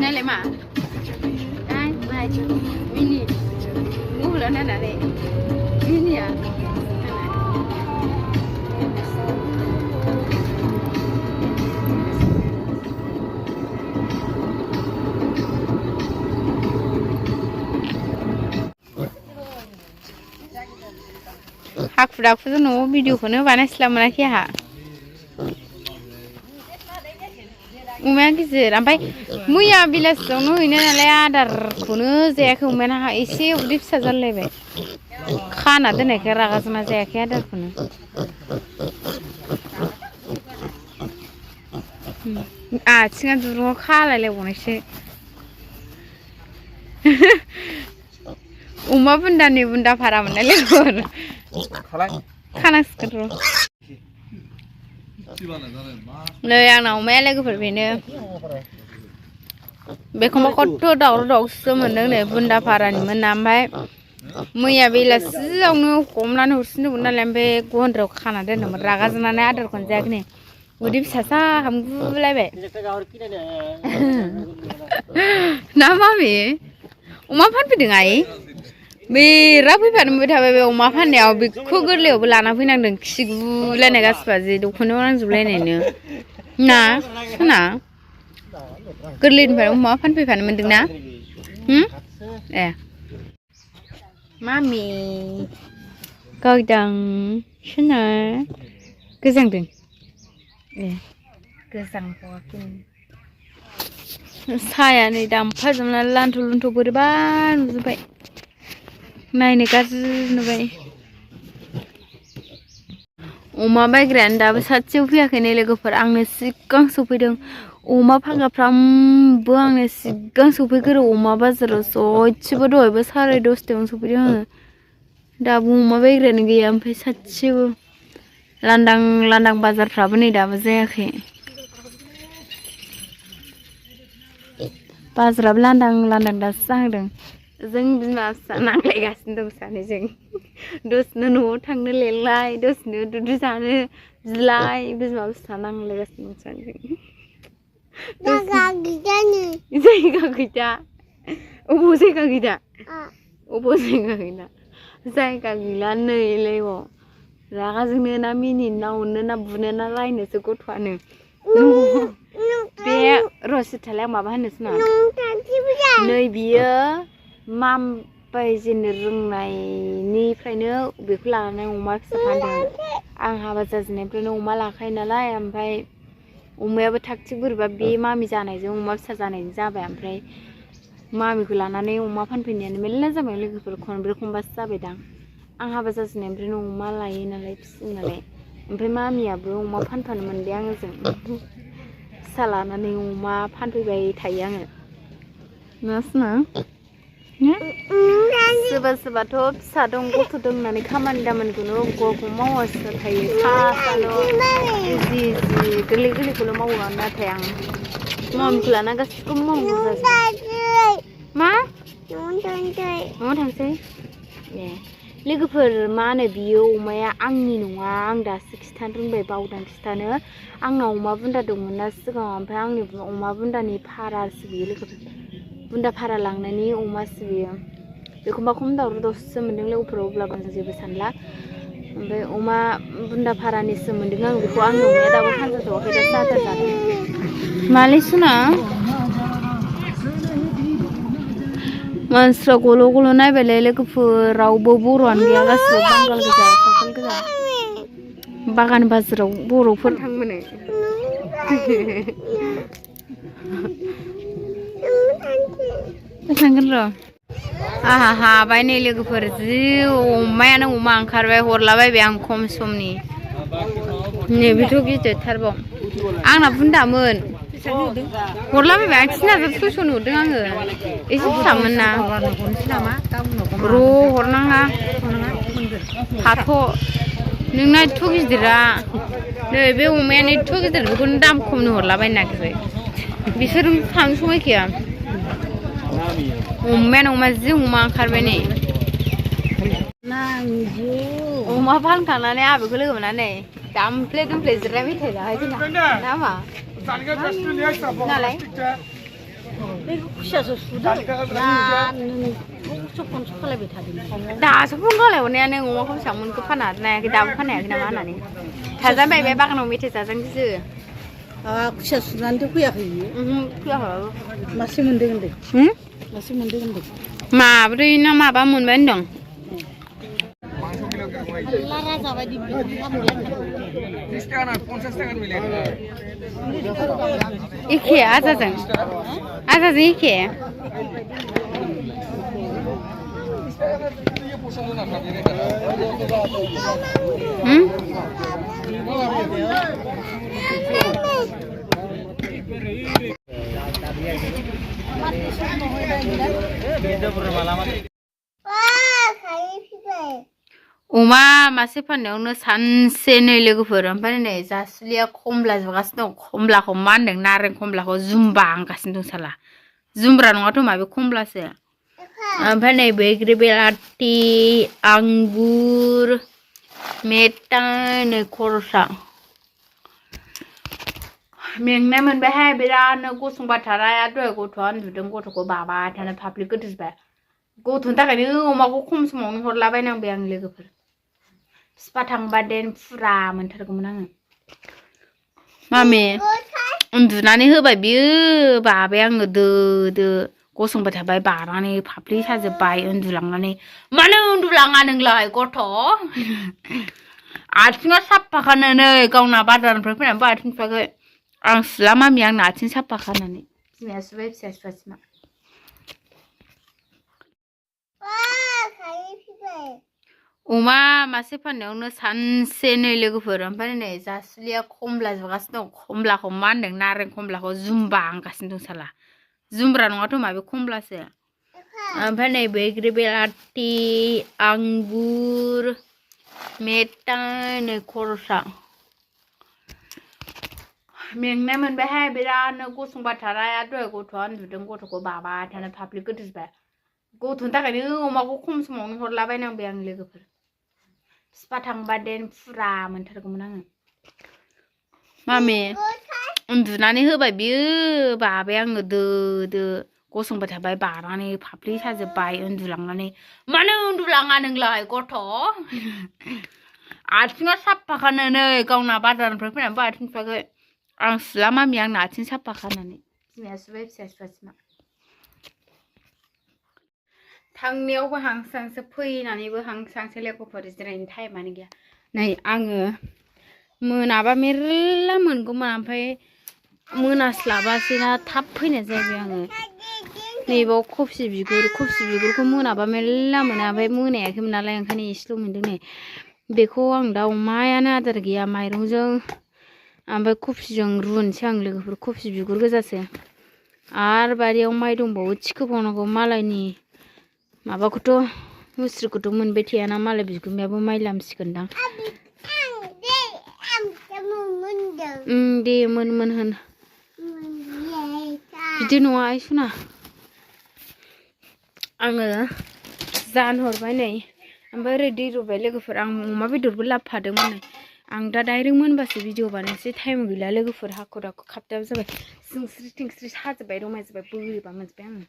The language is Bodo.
นั่นเลยมาได้ไปมินิงูแล้วนั่นอะไรมินิอ่ะहाखु दाखुजों न'आव भिडिअखौनो बानायस्लाब मोनाखै आंहा अमाया गिदिर ओमफ्राय मैया बेलासियावनो हैनो नालाय आदारखौनो जायाखै अमाया एसे उदै फिसा जालायबाय खाना दोननायखाय रागा जोंना जायाखै आदारखौनो आथिङा दुरुङाव खालायलायबावनायसो अमा बुन्दानि बुन्दा भारा मोननाय लोगोफोर खानांसिगोन र' नै आंना अमाया लोगोफोर बेनो बेखौबा खथ' दावराव दावसिसो मोनदों नै बुन्दा भारानिमोन ना ओमफ्राय मैया बेलासियावनो हमनानै हरसिनदोंमोन नालाय ओमफ्राय गन्द्रायाव खाना दोनदोंमोन रागा जोंनानै आदारखौनो जायाखै नै उदै फिसासा हामगुलायबाय ना मामि अमा फानफैदों आइ बेरा फैफानो मोनबाय थाबाय बे अमा फाननायाव बेखौ गोरलैयावबो लाना फैनांदों खिगुलायनाय गासिबो जि दख'नायाव नांजोबलायनायनो ना सना गोरलैनिफ्राय अमा फानफैफानो मोनदोंना ए मामि गावदों सना गोजांदों ए गोजांबावाखै साया नै दामफाजोबनानै लान्थ' लुन्थ' बोरैबा नुजोब्बाय नायनो गाज्रि नुबाय अमा बायग्रायानो दाबो सासेयाव फैयाखै नै लोगोफोर आंनो सिगां सफैदों अमा फानग्राफ्रामबो आंनो सिगां सफैग्रो अमा बाजाराव सयथिबो दहायबो 10:30 सफैदों आङो दाबो अमा बायग्रायानो गैया ओमफ्राय सासेबो लांदां लांदां बाजारफ्राबो नै दाबो जायाखै बाजाराबो लांदां लांदां दासो जाहांदों जों बिमा फिसा नांलायगासिनो दं सानैजों दसेनो न'आव थांनो लेंलाय दसेनो दुदु जानो बिलाय बिमा फिसा नांलायगासिनो दं सानैजों जायगा गैया अबाव जायगा गैया अबाव जायगा गैया जायगा गैला नैलायबाव रागा जोंनो ना मिनिनो ना अननो ना बुनो ना रायनोसो गथ'आनो बे रसिथालाय माबा होनोसै ना नै बियो माम बायजेननो रोंनायनिफ्रायनो बेखौ लानानै अमा फिसा फानदों आं हाबा जाजेननायनिफ्रायनो अमा लाखायो नालाय ओमफ्राय अमायाबो थागथिग बोरैबा बे मामि जानायजों अमा फिसा जानायजों जाबाय ओमफ्राय मामिखौ लानानै अमा फानफैनायानो मेरला जाबाय लोगोफोर खनब्रै खनबासो जाबायदां आं हाबा जाजेननायनिफ्रायनो अमा लायो नालाय फिसियो नालाय ओमफ्राय मामियाबो अमा फानफानो मोनबाय आंजों फिसा लानानै अमा फानफैबाय थायो आङो ना सोरबा सोरबाथ' फिसा दं गथ' दं होननानै खामानि दामानिखौनो गरखौ मावासो थायो सानो जि गोरलै गोरलैखौल' मावो नाथाय आं मामिखौ लाना गासिखौबो मावनांगौ जाजोबो मा न'आव थांसै ए लोगोफोर मा होनो बियो अमाया आंनि नङा आं दासो खिथानो रोंबाय बावदां खिथानो आंनाव अमा बुन्दा दंमोन ना सिगाङाव ओमफ्राय आंनि अमा बुन्दानि भारासो बियो लोगोफोर बुन्दा भारा लांनायनि अमासो बियो बेखौबा खम दावराव दावसिसो मोनदों लोगोफोराव अब्लाबो आं जेबो सानला ओमफ्राय अमा बुन्दा भारानिसो मोनदों आं बेखौ आंनि अमाया दाबो फानजाथ'वाखै दा आदार जादों मालै सुना मानसिफ्रा गल' गल' नायबायलै लोगोफोर रावबो बर'आनो गैया गासिबो बांगाल गोजा सावथाल गोजा बागान बाजाराव बर'फोर थांमोनो थांगोन र' आहा हाबाय नै लोगोफोर जि अमायानो अमा ओंखारबाय हरलाबायबाय आं खम समनि नैबेथ' गिदिरथारबाव आंना बुन्दामोन हरलाबायबाय आं 3,600 नुदों आङो एसे फिसामोन ना र' हरनाङा थाथ' नोंना एथ' गिदिरा नै बे अमायानो एथ' गिदिर बेखौनो दाम खमनो हरलाबायनो नागिरो बिसोर थांनो समायखाया अमायानो अमा जि अमा ओंखारबाय नै अमा फानखांनानै आहा बेखौ लोगो मोननानै दामफ्ले दुमफ्ले जिरायबाय थायो ना मा नालाय 내가 쿠셔서 수다. 나는 조금 초콜릿이 다 되네. 다 소풍 거래 오늘 내 엄마 컴 장문 그 파나 내 그다음 파네 그냥 하나니 자자 베베 박는 밑에 자장지 아, 쿠셔서 난데 후야 히. 그야 마시면 되는데. 응? 마시면 되는데. 마브리나 마바 문벤동 라라 잡아디. 이케 아자장 아자장 이케 응? Uma masih pandang nu sanse logoफोर ओमफ्राय नै जासुलिया खमला जगासिनो दं खमलाखौ मा होनदों नारें खमलाखौ जुमबा आंगासिनो दं साला जुमब्रा नङाथ' माबे खमलासो ओमफ्राय नै बैग्रि बेलाथि आंगुर मेथाइ नै खरसा मेंनाय मोनबायहाय बिरादनो गसंबाय थानाय दहाय गथ'आ उन्दुदों गथ'खौ बाबाय थानाय फाफ्लि गोदोजोबबाय गथ'नि थाखायनो अमाखौ खम समावनो हरलाबायनांबाय आं लोगोफोर फिफा थांबा देन फुरा मोनथारगौमोन आङो मामि उन्दुनानै होबाय बियो बाबाय आङो दो दो गसंबाय थाबाय बानानै फाफ्लि साजोबबाय उन्दुलांनानै मानो उन्दुलाङा नोंलाय गथ' आथिङा साफाखानो नै गावना बाजारनिफ्राय फैनानैबो आथिं सुवाखै आं सुला मामि आंना आथिं साफाखा होननानै बिमाया सुबाय फिसाया सुवासैमा अमा मासे फाननायावनो सानसे नै लोगोफोर ओमफ्राय नै जासुलिया खमला जगासिनो दं खमलाखौ मा होनदों नारें खमलाखौ जुमबा आंगासिनो दं साला जुमब्रा नङाथ' माबे खमलासो ओमफ्राय नै बैग्रि बेलाथि आंगुर मेथाइ नै खरसा मेंनाय मोनबायहाय बिरादनो गसंबाय थानाय दहाय गथ'आ उन्दुदों गथ'खौ बाबाय थानाय फाफ्लि गोदोजोबबाय गथ'नि थाखायनो अमाखौ खम समावनो हरलाबायनांबाय आं लोगोफोर फिफा थांबा देन फुरा मोनथारगौमोन आङो मामि उन्दुनानै होबाय बियो बाबाय आङो दो दो गसंबाय थाबाय बानानै फाफ्लि साजोबबाय उन्दुलांनानै मानो उन्दुलाङा नोंलाय गथ' आथिङा साफाखानो नै गावना बाजारनिफ्राय फैनानैबो आथिं सुवाखै आं सुला मामि आंना आथिं साफाखा होननानै बिमाया सुबाय फिसाया सुवासैमा थांनायावबो हांसो फैनानैबो हांसो लोगोफोर जिरायनो टाइमानो गैया नै आङो मोनाबा मेरला मोनगौमोन ओमफ्राय मोनास्लाबासैना थाब फैनाय जाबाय आङो नैबाव खफि बिगुरखौ मोनाबा मेरला मोनो ओमफ्राय मोनायाखैमोन नालाय ओंखायनो एसेल' मोनदों नै बेखौ आं दा अमायानो आदार गैया माइरंजों ओमफ्राय कफिजों रुनोसै आं लोगोफोर कफि बिगुर गोजासो आरो बारियाव माइ दंबावो थिखोबावनांगौ मालायनि माबाखौथ' मुस्रिखौथ' मोनबाय थायाना मालाय बिगुमायाबो माइ लामसिगोनदां दे मोन होन बिदि नङा आइ सना आङो जानहरबाय नै ओमफ्राय ओरै दै रुबाय लोगोफोर आं अमा बेदरबो लाबोफादोंमोन नै आं दा डाइरेक्ट मोनबासो भिडिअ बानायनोसै टाइम गैला लोगोफोर हाखु दाखु खाबदाब जाबाय सिंस्रि थिंस्रि साजोब्बाय रमायजोब्बाय बोरैबा मोनजोब्बाय आङो